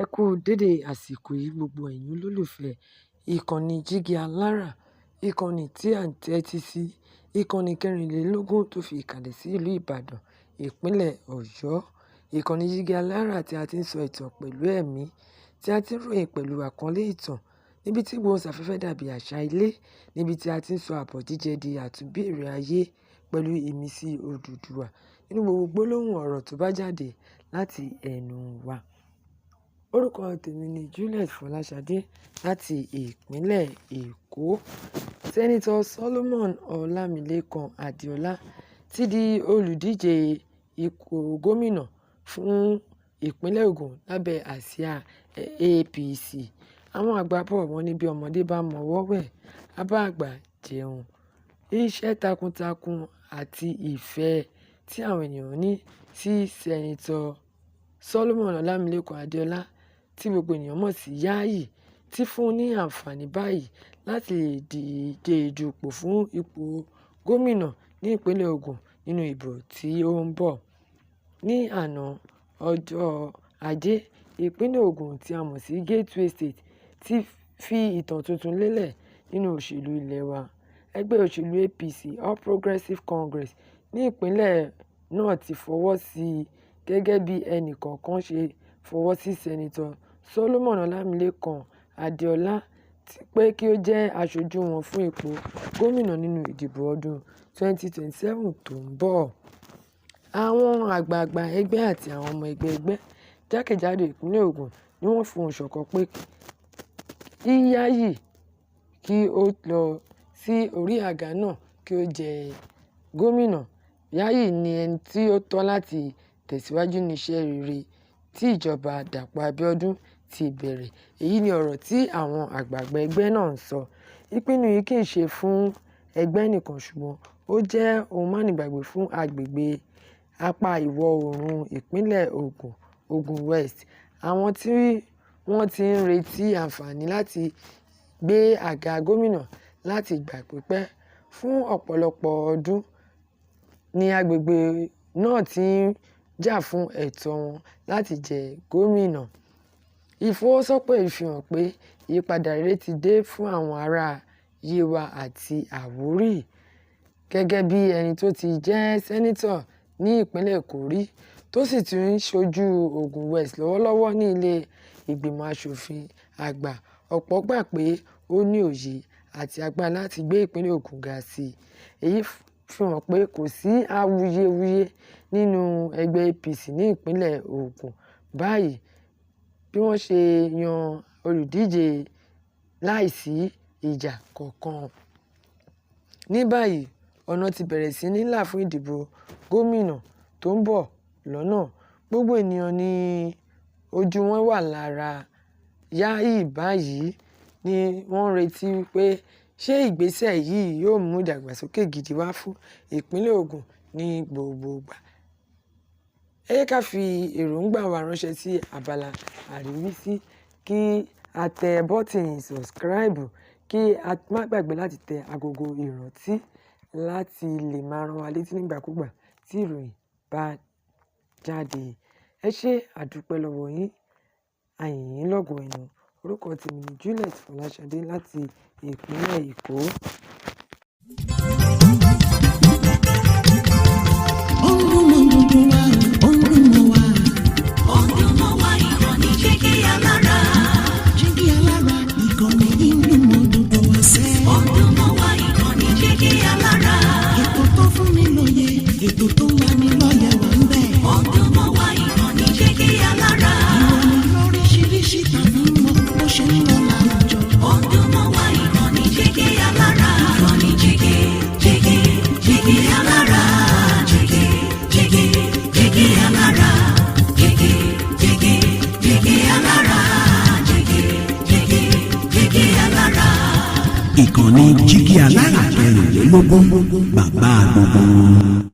Ẹ kú dédé àsìkò yìí gbogbo ẹ̀yin olólùfẹ́ ìkànnì Jígí Alára, ìkànnì tí à ń tẹ́tí sí, ìkànnì kẹrìnlélógún tó fi ìkàlẹ̀ sí ìlú Ìbàdàn, ìpínlẹ̀ Ọ̀yọ́. Ìkànnì Jígí Alára tí a ti ń sọ ìtàn pẹ̀lú ẹ̀mí, tí a ti ń ròyìn pẹ̀lú àkọlé ìtàn, níbi tí ìgbóhùnsáfẹ́fẹ́ dàbí àṣà ilé, níbi tí a ti ń sọ àbọ̀ jíjẹ di àtúnbẹ̀rẹ̀ ayé pẹ̀lú ìmísí Odùduwà nínú gbogbo gbólóhùn ọ̀rọ̀ tó bá jáde láti ẹnu wa. Orúkọ tèmi ni Juliet Fọláṣadé láti ìpínlẹ̀ Èkó. Sẹ́nitọ́ Solomon Ọlámilékan Adéọlá ti di olùdíje ipò gómìnà fún ìpínlẹ̀ Ògùn lábẹ́ àsíá APC. Àwọn àgbà bọ̀ wọ́n ní bí ọmọdé bá mọwọ́ wẹ̀, á bá àgbà jẹun. Iṣẹ́ takuntakun àti ìfẹ́ tí àwọn ènìyàn ní sí Sẹ́nitọ́ Solomon Ọlámilékan Adéọlá tí gbogbo ènìyàn mọ̀ sí Yayi ti fún un ní àǹfààní báyìí láti lè díje dupò fún ipò gómìnà ní ìpínlẹ̀ Ògùn nínú ìbò tí ó ń bọ̀. Ní àná ọjọ́ Ajé, ìpínlẹ̀ Ògùn tí a mọ̀ sí Gateway State ti fi ìtàn tuntun lélẹ̀ nínú òṣèlú ilé wa. Ẹgbẹ́ òṣèlú APC, All Progressive Congress, ní ìpínlẹ̀ náà ti fọwọ́ sí i gẹ́gẹ́ bí ẹnì kọ̀ọ̀kan ṣe fọwọ́ sí Sẹ́nitọ́ Solomon Ọlámilékan Adéọlá pé kí ó jẹ́ aṣojú wọn fún ipò gómìnà nínú ìdìbò ọdún 2027 tó ń bọ̀. Àwọn àgbààgbà ẹgbẹ́ àti àwọn ọmọ ẹgbẹ́ ẹgbẹ́ jákèjádò ìpínlẹ̀ Ògùn ni wọ́n fohùn ṣọ̀kan pé kí Yayi kí ó lọ sí orí àga náà kí ó jẹ gómìnà. Yayi ni ẹni tí ó tọ́ láti tẹ̀síwájú nínú iṣẹ́ rere tí ìjọba Dàpọ̀ Abíọ́dún ti bẹ̀rẹ̀. Èyí ni ọ̀rọ̀ tí àwọn àgbààgbà ẹgbẹ́ náà ń sọ. Ìpinnu yìí kì í ṣe fún ẹgbẹ́ nìkan ṣùgbọ́n ó jẹ́ ohun mánigbàgbé fún agbègbè apá ìwọ̀-oòrùn ìpínlẹ̀ Ògùn, Ogun West, àwọn tí wọ́n ti ń retí àǹfààní láti gbé àga gómìnà láti ìgbà pípẹ́. Fún ọ̀pọ̀lọpọ̀ ọdún ni agbègbè náà ti ń jà fún ẹ̀tọ́ wọn láti jẹ gómìnà. Ìfọwọ́sowọ́pọ̀ yìí fi hàn pé ìyípadà rere ti dé fún àwọn ará Yewa àti Àwórì. Gẹ́gẹ́ bí ẹni tó ti jẹ́ sẹ́nitọ̀ ní ìpínlẹ̀ Èkó rí, tó sì tún ń ṣojú Ogun West lọ́wọ́lọ́wọ́ ní ilé ìgbìmọ̀ aṣòfin àgbà, ọ̀pọ̀ gbà pé ó ní òye àti agbára láti gbé ìpínlẹ̀ Ògùn ga sí i. Èyí fi hàn pé kò sí awuyewuye nínú ẹgbẹ́ APC ní ìpínlẹ̀ Ògùn báyìí bí wọ́n ṣe yan olùdíje láìsí ìjà kankan. Ní báyìí, ọ̀nà ti bẹ̀rẹ̀ sí ní là fún ìdìbò gómìnà tó ń bọ̀ lọ́nà. Gbogbo ènìyàn ní ojú wọn wà lára Yayi báyìí ni wọ́n ń retí pé ṣé ìgbésẹ̀ yìí yóò mú ìdàgbàsókè gidi wá fún ìpínlẹ̀ Ògùn ní gbogbogbà. Ẹ jẹ́ ká fi èròǹgbà wa ránṣẹ́ sí abala àríwísí kí a tẹ bọ́tìnì subscribe kí a má gbàgbé láti tẹ agogo ìrántí láti lè máa rán wa létí nígbàkúgbà tí ìròyìn bá jáde. Ẹ ṣé, a dúpẹ́ lọ́wọ́ yín, a yìn yín lógo ẹnu. Orúkọ tèmi ni Juliet Fọláṣadé láti ìpínlẹ̀ Èkó. Ó ń dún mọ́ gbogbo wa, ó ń dún mọ́ wa. Ó ń dún mọ́ wa, ìkànnì Jígí Alára. Jígí Alára, ìkànnì yìí ń dún mọ́ gbogbo wa sẹ́. Ó ń dún mọ́ wa, ìkànnì Jígí Alára. Ètò tó fún ni lóye, ètò tó ń lani lọ́yẹ̀ wà ń bẹ̀. Ó ń dún mọ́ wa, ìkànnì Jígí Alára. Ìròyìn lóríṣiríṣi tàbí mọ́ bó ṣe ń lọ láwùjọ. Ó ń dún mọ́ wa, ìkànnì Jígí Alára. Ìkànnì Jígí, Jígí, Jígí Alára. Jígí, Jígí, Jígí Alára. Jígí, Jígí, Jígí Alára. Jígí, Jígí, Jígí Alára. Ìkànnì Jígí Alára kẹrìnlélógún, bàbá gbogbo wọn.